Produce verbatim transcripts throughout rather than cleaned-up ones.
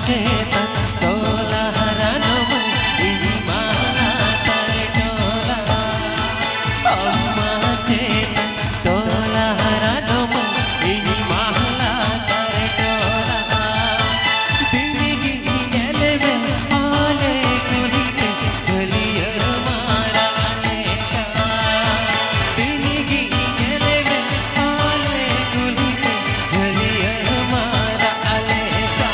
ᱪᱮᱛᱟᱱ ᱛᱚᱞᱟ ᱦᱟᱨᱟ ᱱᱚᱢᱟᱹᱧ ᱤᱧ ᱢᱟᱦᱞᱟ ᱛᱟᱨᱮ ᱴᱚᱞᱟ᱾ ᱟᱢ ᱢᱟ ᱪᱮᱛᱟᱱ ᱛᱚᱞᱟ ᱦᱟᱨᱟ ᱱᱚᱢᱟᱹᱧ ᱤᱧ ᱢᱟᱦᱞᱟ ᱛᱟᱨᱮ ᱴᱚᱞᱟ᱾ ᱛᱤᱱᱤᱜᱤ ᱧᱮᱞ ᱢᱮ ᱟᱞᱮ ᱠᱩᱞᱦᱤ ᱛᱮ ᱡᱷᱟᱹᱞᱤᱭᱟᱹ ᱢᱟᱨᱟᱜ ᱞᱮᱠᱟ᱾ ᱛᱤᱱᱤᱜᱤ ᱧᱮᱞ ᱢᱮ ᱟᱞᱮ ᱠᱩᱞᱦᱤ ᱛᱮ ᱡᱷᱟᱹᱞᱤᱭᱟᱹ ᱢᱟᱨᱟᱜ ᱞᱮᱠᱟ᱾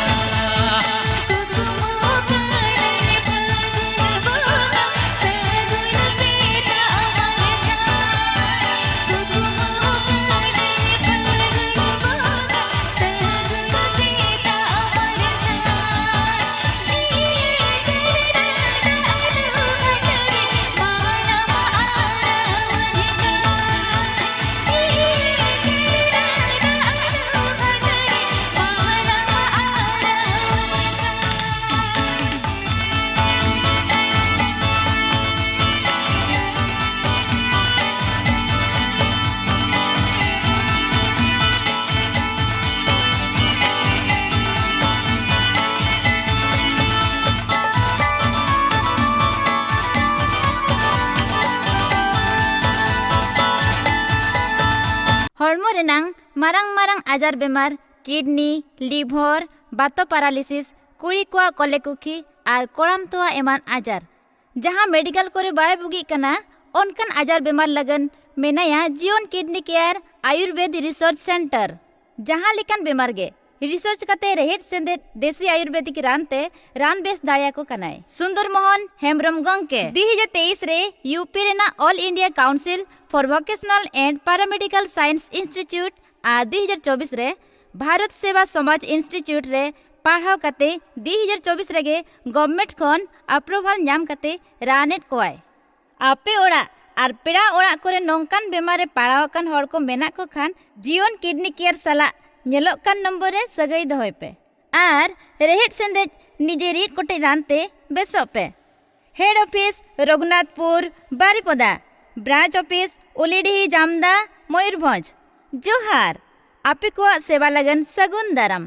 ᱦᱚᱲᱢᱚ ᱨᱮᱱᱟᱝ ᱢᱟᱨᱟᱝ ᱢᱟᱨᱟᱝ ᱟᱡᱟᱨ ᱵᱮᱢᱟᱨ, ᱠᱤᱰᱱᱤ, ᱞᱤᱵᱷᱚᱨ, ᱵᱟᱛᱚ ᱯᱟᱨᱟᱞᱤᱥᱤᱥ, ᱠᱩᱲᱤ ᱠᱚᱣᱟᱜ ᱠᱚᱞᱮ ᱠᱩᱠᱷᱤ ᱟᱨ ᱠᱚᱲᱟᱢ ᱛᱚᱣᱟ ᱮᱢᱟᱱ ᱟᱡᱟᱨ᱾ ᱡᱟᱦᱟᱸ ᱢᱮᱰᱤᱠᱟᱞ ᱠᱚᱨᱮ ᱵᱟᱭ ᱵᱩᱜᱤᱜ ᱠᱟᱱᱟ, ᱚᱱᱠᱟᱱ ᱟᱡᱟᱨ ᱵᱮᱢᱟᱨ ᱞᱟᱹᱜᱤᱫ ᱢᱮᱱᱟᱭᱟ ᱡᱤᱭᱚᱱ ᱠᱤᱰᱱᱤ ᱠᱮᱭᱟᱨ ᱟᱭᱩᱨᱵᱮᱫ ᱨᱤᱥᱟᱨᱪ ᱥᱮᱱᱴᱟᱨ᱾ ᱡᱟᱦᱟᱸ ᱞᱮᱠᱟᱱ ᱵᱮᱢᱟᱨ ᱜᱮ ᱨᱤᱥᱟᱨᱪ ᱠᱟᱛᱮ ᱨᱮᱦᱮᱫ ᱥᱮᱸᱫᱮᱫ ᱫᱮᱥᱤ ᱟᱭᱩᱨᱵᱮᱫᱤᱠ ᱨᱟᱱ ᱛᱮ ᱨᱟᱱ ᱵᱮᱥ ᱫᱟᱲᱮᱭᱟᱠᱚ ᱠᱟᱱᱟᱭ ᱥᱩᱱᱫᱚᱨ ᱢᱳᱦᱚᱱ ᱦᱮᱢᱵᱨᱚᱢ ᱜᱚᱝᱠᱮ᱾ ᱫᱩ ᱦᱟᱡᱟᱨ ᱛᱮᱭᱤᱥ ᱨᱮ ᱤᱭᱩᱯᱤ ᱨᱮᱱᱟᱜ All India Council for Vocational and Paramedical Science Institute ᱟᱨ ᱫᱩ ᱦᱟᱡᱟᱨ ᱪᱚᱵᱵᱤᱥ ᱨᱮ ᱵᱷᱟᱨᱚᱛ ᱥᱮᱵᱟ ᱥᱚᱢᱟᱡᱽ ᱤᱱᱥᱴᱤᱴᱭᱩᱴ ᱨᱮ ᱯᱟᱲᱦᱟᱣ ᱠᱟᱛᱮ ᱫᱩ ᱦᱟᱡᱟᱨ ᱪᱚᱵᱵᱤᱥ ᱨᱮᱜᱮ ᱜᱚᱵᱷᱢᱮᱱᱴ ᱠᱷᱚᱱ ᱟᱯᱨᱩᱵᱷᱟᱞ ᱧᱟᱢ ᱠᱟᱛᱮ ᱨᱟᱱᱮᱫ ᱠᱚᱣᱟᱭ᱾ ᱟᱯᱮ ᱚᱲᱟᱜ ᱟᱨ ᱯᱮᱲᱟ ᱚᱲᱟᱜ ᱠᱚᱨᱮ ᱱᱚᱝᱠᱟᱱ ᱵᱮᱢᱟᱨ ᱨᱮ ᱯᱟᱲᱟᱣ ᱟᱠᱟᱱ ᱦᱚᱲ ᱠᱚ ᱢᱮᱱᱟᱜ ᱠᱚ ᱠᱷᱟᱱ, ᱡᱤᱭᱚᱱ ᱠᱤᱰᱱᱤ ᱠᱮᱭᱟᱨ ᱥᱟᱞᱟᱜ ᱧᱮᱞᱚᱜ ᱠᱟᱱ ᱱᱚᱢᱵᱚᱨ ᱨᱮ ᱥᱟᱹᱜᱟᱹᱭ ᱫᱚᱦᱚᱭ ᱯᱮ ᱟᱨ ᱨᱮᱦᱮᱫ ᱥᱮᱸᱫᱮᱫ ᱱᱤᱡᱮ ᱨᱤᱫ ᱠᱚᱴᱮᱡ ᱨᱟᱱ ᱛᱮ ᱵᱮᱥᱚᱜ ᱯᱮ᱾ ᱦᱮᱰ ᱚᱯᱷᱤᱥ, ᱨᱚᱜᱷᱩᱱᱟᱛᱷᱯᱩᱨ, ᱵᱟᱨᱤᱯᱚᱫᱟ᱾ ᱵᱨᱟᱧᱪ ᱚᱯᱷᱤᱥ, ᱩᱞᱤᱰᱤᱦᱤ, ᱡᱟᱢᱫᱟ, ᱢᱚᱭᱩᱨᱵᱷᱚᱸᱡᱽ᱾ ᱡᱚᱦᱟᱨ᱾ ᱟᱯᱮ ᱠᱚᱣᱟᱜ ᱥᱮᱵᱟ ᱞᱟᱹᱜᱤᱫ ᱥᱟᱹᱜᱩᱱ ᱫᱟᱨᱟᱢ᱾